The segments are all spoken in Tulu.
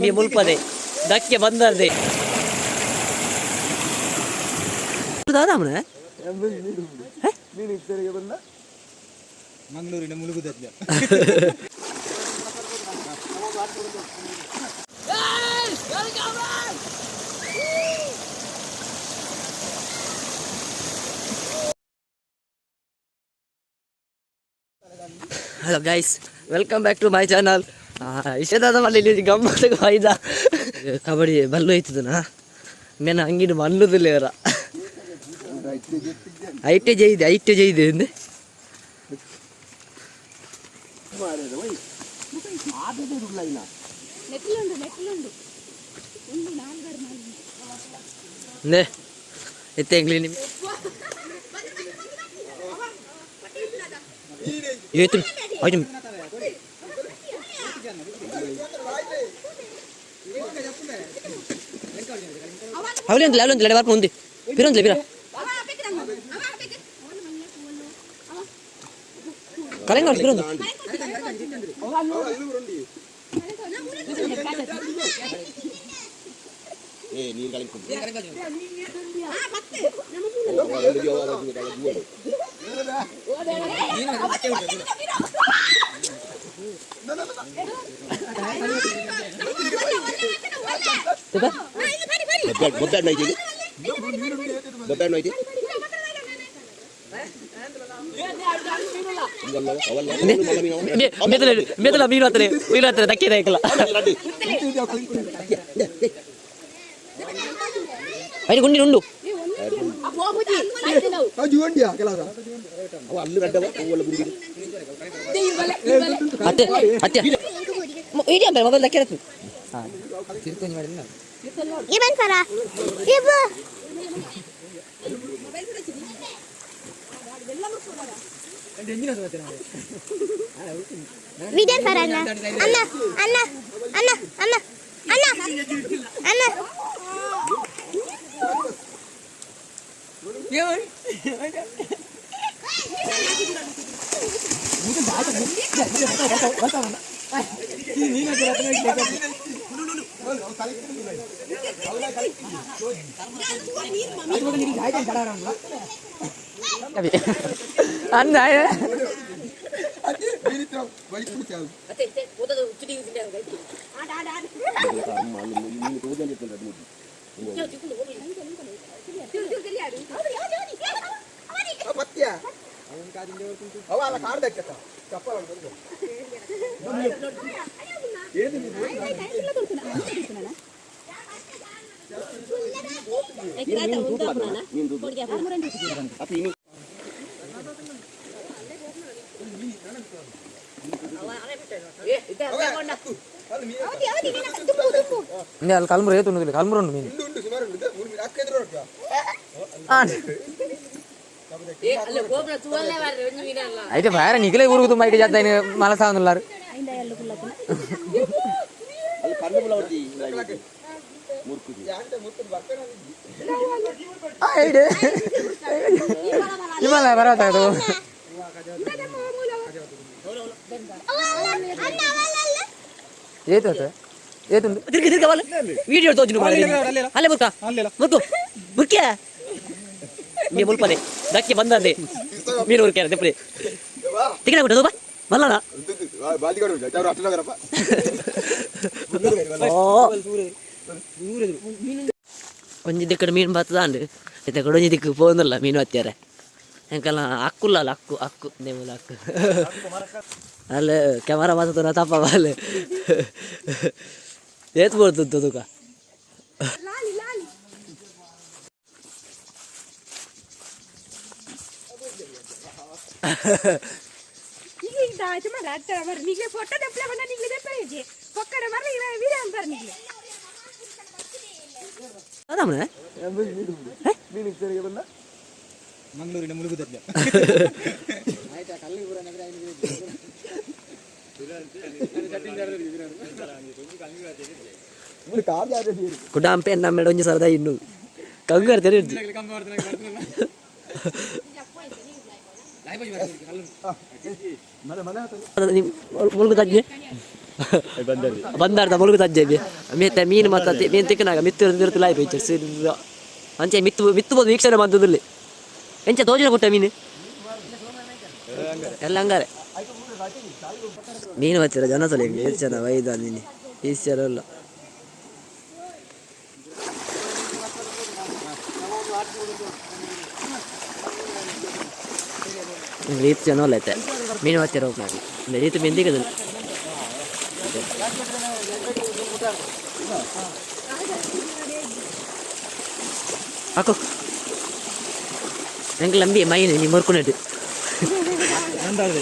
ಮೀ ಮುಲ್ಪದೆ ದಕ್ಕೆ ಬಂದರ್ದೆ ದಾದಾಮನೆ ಮಂಗಳೂರಿನ ಮುಳುಗುದಲ್ಲ. Hello guys, welcome back to my channel. ಇಷ್ಟದಾದ ಮಲ್ಲಿ ಗಮ್ಮತ್ತಿಗೆ ಫಾಯ್ದ ಕಬಡ್ಡಿ ಬಲ್ಲು ಐತದನ ಮೇನ ಅಂಗಿಡು ಮಲ್ಲುದಿಲ್ಲ. ಐಟೆ ಜೈದೆ ಐಟೆ ಜೈದೆ ಎಂದೆ. ನೇ ಎತ್ತೆ ಎಂಗ್ಲಿ ನಿಮ್ ಏತು ಆಯ್ತು. ಅವಳಿ ಅಂತ ಅವಳಿ ಅಂತ ಲಡೆ ಬರ್ಪ ఉంది ಪಿರೊಂದ್ಲೆ ಪಿರ ಕಲೆಂಗ ಪಿರೊಂದು. ಬೊಬ್ಬೆ ಐತಿ. ಮೆದಲ ಮೆದಲ ಮೀನು ಹತ್ರ ಮೀನು ಹತ್ರ ದಕ್ಕೆ ದಕ್ಕಲ್ಲ. ಐದು ಗುಂಡಿ ಉಂಡು. ಅತ್ತೆ ಅತ್ತೆ ಇಡಿ ಅಂತ ಮೊಬೈಲ್ ದಕ್ಕೆ ಇರತ್ತು. ಇಬನ್ ಸರ ಇಬು. ವಿಡಿಯೋ ಸರ್ ಅಣ್ಣ ಅಣ್ಣ ಅಣ್ಣ ಅಣ್ಣ ಅಣ್ಣ ಅಣ್ಣ ಅಣ್ಣ. ಅಣ್ಣ. ಪತ್ಯ ಅವ ಅಲ್ಲ ಕಾಡ್ದಕ್ಕ ಚಪ್ಪಲ. ಅಲ್ಲಿ ಕಲ್ಮುರ ಏತು ಉಂಡು ಕಲ್ಮುರ ಉಂಡು ಮೀನು. ಉಂಟು ಉಂಟು ಸುಮಾರು ಉಂಟು ಮೂರು ಮೀನು ಅಕ್ಕ ಎದುರು ಉಂಟು. అయితే ಬೇರೆ ನಿಖಿಲೇ ಊರಿಗೆ ತುಂಬ ಐಟೆ ಜಾತ ಮಲಸಾವನ್ನುಲ್ಲಾರು. ಅಲ್ಲಿ ಕಣ್ಣು ಬುಲ ಮುರ್ಕುಜಿ. ಇಮಲ್ಲ ಬರತ್ತ ಅದು. ಏತು ಆತ ಏತುಂಡು. ತಿರ್ಗಿ ತಿರ್ಗಿ ಅವಲ್ಲ ವಿಡಿಯೋ ತೋಚಿನ ಅಲ್ಲೇ ಮುರ್ಕ ಮುರ್ಕು ಮುರ್ಕ್ಯ ಮೀ ಮುಲ್ಪದೆ ದಕ್ಕೆ ಬಂದದ್ದೆ ಮೀನು ಮುರ್ಕ್ಯಾರ ದೆಪ್ಪದೆ ತಿಕ್ಕಣ ಬಿಟ್ಟು ಬಾ ಮಲ್ಲನ. ಬಾದಿಗಾಡು ಉಂಟು ಅಟ್ಟನಗರಪ್ಪ. ಒಂಜಿ ದಿಕ್ಕಡೆ ಮೀನು ಬತ್ತದಾಂಡ್ ಇತ್ತೆ ಕಡೆ ಒಂಜಿ ದಿಕ್ಕು ಪೋಂದಲ್ಲ ಮೀನು ಹತ್ಯಾರೆ ಎಂಕಲ್ಲ ಅಕ್ಕುಲ್ಲ ಅಲ್ಲ ಅಕ್ಕು ಅಕ್ಕು ನೇಮುಲ ಅಕ್ಕು ಅಲ್ಲ ಕ್ಯಾಮರಾ ಮಾತಾಡ ತಪ್ಪ ಅಲ್ಲ ಏತ್ ಬರ್ತದೆ ತುಕ. ನಿಗ್ಲೆ ಫೋಟೋ ದೆಪ್ಪಲೆ ಬಂದ ನಿಗ್ಲೆ ದೆಪ್ಪಲೆ ಪೊಕ್ಕಡ ಮರ ವೀರ ಅಂತಾರೆ ನಿಗ್ಲೆ. ಅದಾಮನೆ. ಮಂಗಳೂರಿನ ಮುಳುಗುದಲ್ಲ. ಕುಡಾಂಪೆ ನಮ್ಮ ಒಂಜಿ ಸರದ ಇನ್ನು ಕಂಗಾರ ತೆರೆಯುದು. ಮುಳುಗು ತಜ್ಞೆ. ಬಂದಾರ್ದ ಮುಳುಗು ತಜ್ಜೆ ಮಿತ್ತ ಮೀನು ಮತ್ತೆ ಮೀನು ತಿಕ್ಕನಾಗ ಮಿತ್ತು ತಿರುತು ಲಾಯ್ ಪೈಚರ್ ಅಂಚೆ ಮಿತ್ತು ಮಿತ್ತು ಬೋದು ವೀಕ್ಷಣೆ ಬಂದದಲ್ಲಿ ಎಂಚ ತೋಜಿನ ಕೊಟ್ಟ ಮೀನು ಎಲ್ಲ ಹಂಗಾರೆ ಮೀನು ಹಚ್ಚಿರ ಜನ ಸಲ ಎಷ್ಟು ಜನ ವೈದ ನೀನು ಈಶ್ವರ ಅಲ್ಲ ರೀತಿ ಜನ ಅಲ್ಲ ಐತೆ ಮೀನು ಹಚ್ಚಿರ ಹೋಗ್ನಾಗ ರೀತಿ ಮೀನು ದಿಗದಿಲ್ಲ. ಹಾಕು ಎಂಕ್ ಲಂಬಿ ಮೈನ್ ನೀ ಮುರ್కునేట్టు ನಂದಾರದೆ.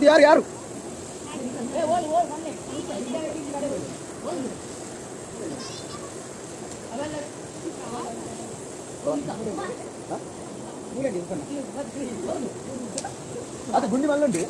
ಯಾರು ಯಾರು ಅದು ಗುಂಡಿ ಮಲ್ಲುಂಡು.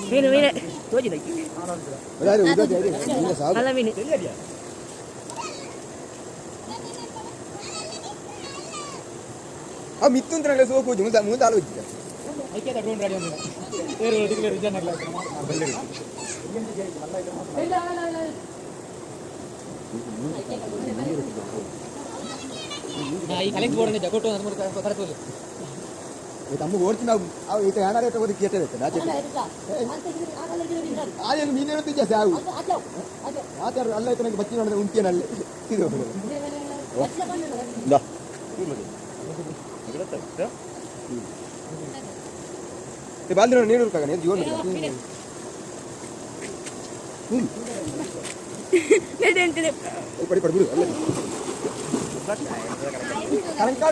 ಮೀನು ಮೀನು ಅಲ್ಲ ಮೀನು. ಆ ಮಿತ್ತುಂತ್ರನಲ್ಲ ಸೋಕು ಮುಂದೆ ಮುಂದೆ ಆಲೋಚಿತ. ತಮ್ಮ ಓಡ್ತೀನಿ ನಾವು ಅವು ಈತ ಏನಾರ ತಗೋದು ಕೇಟದ ಆಯ್ ಮೀನೇನು ತಿಂಜ ಸಾವು ಆತರ ಅಲ್ಲ ಆಯ್ತು ನನಗೆ ಬಚ್ಚಿ ನೋಡಿದ್ರೆ ಉಂಟಿಯನಲ್ಲಿ ಇದು. ಬಾಲ್ದಿನ ನೀರು ಹುಡ್ಕಾಗ ಜೀವನ. ಪಡಿ ಪಡಿ ಬಿಡು ಅಲ್ಲ ಕರೆಂಟ್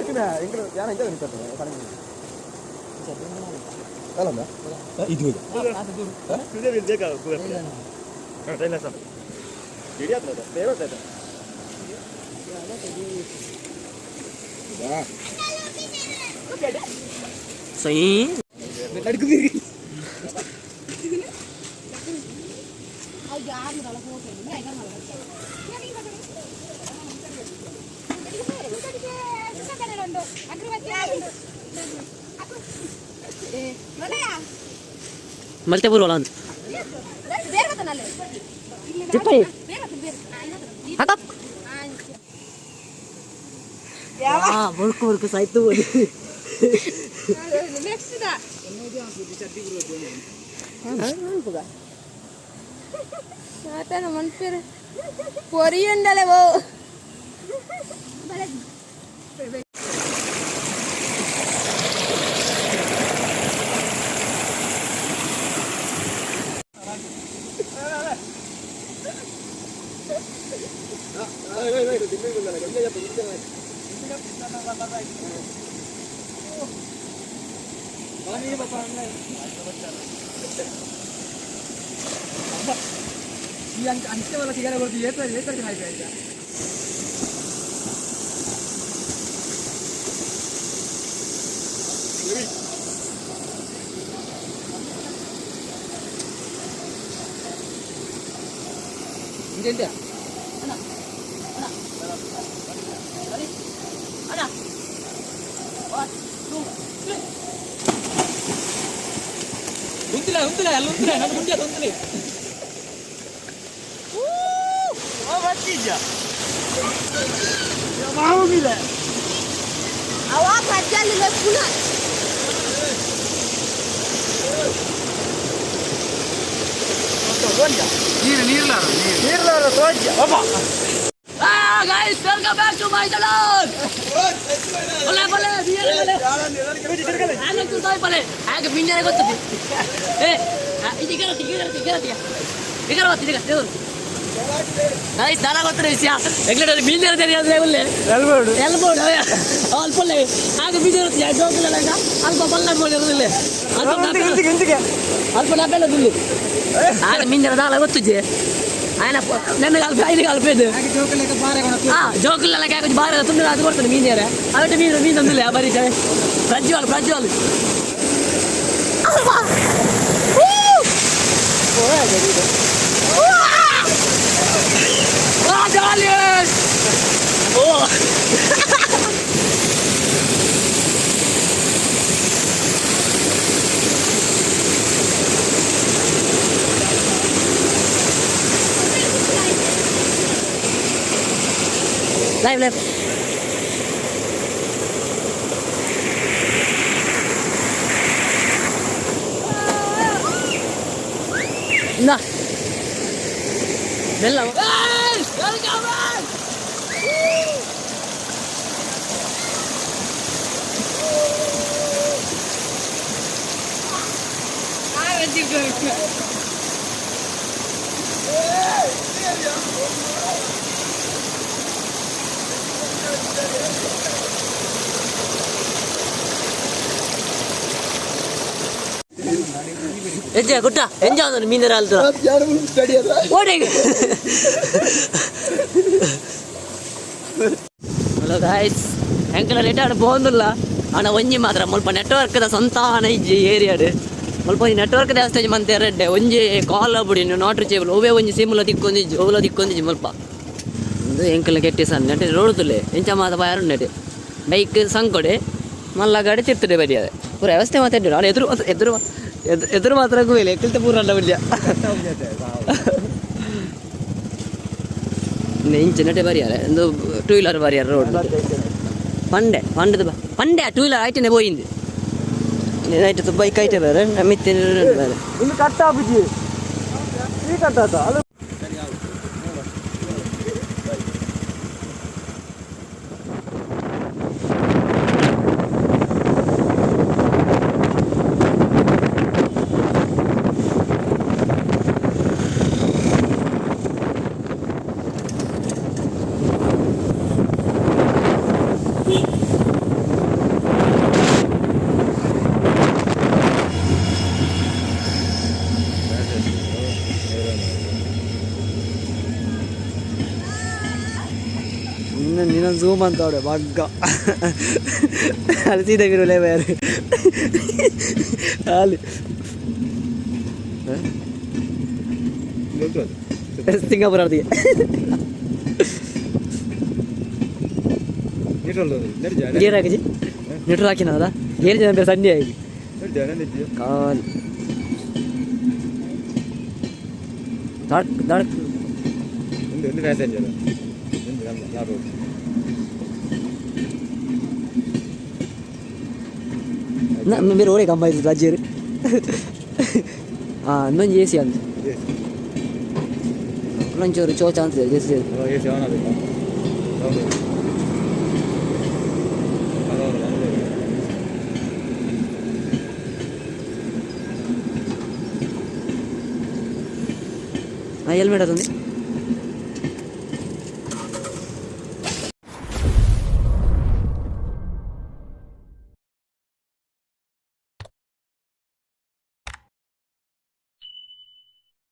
ಎಂಗ್ಳು ಯಾನ ಇಂತ ಕರೆಂಟ್ ಅಲ್ಲ ಇದು. ಸೈ ಮಲ್ತೆ ಬರುವಲ್ಲ ಅಂತ ತಿಪ್ಪೈ ಹಾಕ ಬುರ್ಕು ಬುರ್ಕು ಸಾಯ್ತು. ಮನ್ಪೇರು పొరియుండలే ఓ. Guys, welcome back to my channel. ಬಲೆ ಬಲೆ ಬಿಯರೆ ಬಲೆ. ಆನೆ ತುರ್ತಾಯ್ ಬಲೆ. ಆಗ ಮಿಂಜಾರೆ ಗೊತ್ತದೆ. ಏ, ಇದೀಗ ಇದೀಗ ಇದೀಗ ಇದೀಗ ಇದೀಗ ದೇವರು. ಗೈಸ್ ದಾರ ಗೊತ್ತಿದೆ ವಿಷಯ. ಎಗ್ಲಡೆ ಮಿಂಜಾರೆ தெரியாது ಉಲ್ಲೆ. ಎಲ್ಬೋಡು. ಎಲ್ಬೋಡು. ಅಲ್ಪ ಆಗ ಮಿಂಜಾರೆ ಜೋಕಲ್ಲ ಅಲ್ಪ ಬಲ್ಲ ಬೋಡಿರಲಿಲ್ಲ. ಅಲ್ಪ ಅಲ್ಪ ಡಬ್ಬೆಲ್ಲ ದುಲ್ಲು. ಆಗ ಮಿಂಜಾರೆ ದಾಲ ಗೊತ್ತಿದೆ. ఆయన నన్ను కలిపి ఆయన కలిపేది జోకులు కొంచెం బాగా తుండు అది కొడుతుంది మీన్ చేయరా అదంటే మీరు మీన్ అందులే మరి ప్రజ్వాల్ ప్రజ్వాల్ ఓ Live, live. Nah. Bella. Hey! Welcome back! ಎಂಜ ಗುಟ್ಟ ಎಂಜ ಒಂದು ಮೀನರ ಅಲ್ದ ಓಡಿ. ಹಲೋ ಗಾಯ್ಸ್, ಎಂಕಲ ಲೇಟ್ ಪೋಂದುಲ್ಲ ಆಣ ಒಂಜಿ ಮಾತ್ರ ಮುಲ್ಪ ನೆಟ್ವರ್ಕ್ ದ ಸ್ವಂತ ಆನ ಇಜ್ಜಿ ಏರಿಯಾಡ್ ಮುಲ್ಪ ಒಂಜಿ ನೆಟ್ವರ್ಕ್ ದೇವಸ್ಥಾನ ಮಂತೆ ರೆಡ್ಡೆ ಒಂಜಿ ಕಾಲ್ ಬುಡಿ not reachable ಒವ್ವೇ ಒಂಜಿ ಸಿಮ್ಲ ತಿಕ್ಕೊಂದಿಜ್ಜಿ ಒವ್ಲ ತಿಕ್ಕೊಂದಿಜ್ಜಿ ಮುಲ್ಪ ಒಂದು ಎಂಕಲ ಕೆಟ್ಟಿ ಸಣ್ಣ ನೆಟ್ ರೋಡ್ ತುಲೆ ಎಂಚ ಮಾತ ಬಾಯರು ನೆಟ್ ಬೈಕ್ ಸಂಕೊಡೆ ಮಲ್ಲ ಗಾಡಿ ತಿರ್ತದೆ ಬರಿ ಅದೇ ಪೂರ ವ್ಯವಸ್ಥೆ ಮಾತಾಡಿ ನಾನು ಎದುರು ಎದುರು ಎದುರು ಮಾತ್ರ ಗುವೆಲೆ ಎಕ್ಕಲ್ತೆ ಪೂರ ಅಲ್ಲ ಬಿಡ್ಯ ಇಂಚ ನೆಟೆ ಬರಿಯಾರೆ ಒಂದು to wheeler ಬರಿಯಾರ road Pande ಪಂಡದ Pande to wheeler ಆಯ್ತನೆ ಪೋಯಿಂದು night bike ಐತೆ ಬೇರೆ ಮಿತ್ತೆ ಬೇರೆ ಇನ್ನು ಕಟ್ ಆಪುಜಿ ಈ ಕಟ್ ಆತ ಅದು ನಿನ್ನ ಝೂಮ್ ಅಂತ ಅವಡೆ ಮಗ್ಗ ಅಲ್ಲಿ ಸೀದಾ ಬಿರುಲೆ ಬೇರೆ ಅಲ್ಲಿ ಸಿಂಗಾಪುರ ಅರ್ದಿಗೆ ಗೇರ್ ಹಾಕಿಜಿ ನ್ಯೂಟ್ರಲ್ ಹಾಕಿನದ ಗೇರ್ ಜನ ಸಂಜೆ ಆಗಿ ಕಾಲ್ ದಡಕ್ ದಡಕ್ ಪ್ಯಾಸೆಂಜರ್ మీరు ఓడే కంబాయి రాజ్యారు ಇನ್ನೊಂದು ಎ ಸಿ ಅಂತ ಒಂಚೂರು ಚೋಚ ಅಂತ ಎ ಸಿ ಹೆಲ್ಮೆಟ್ ಅದೊಂದು.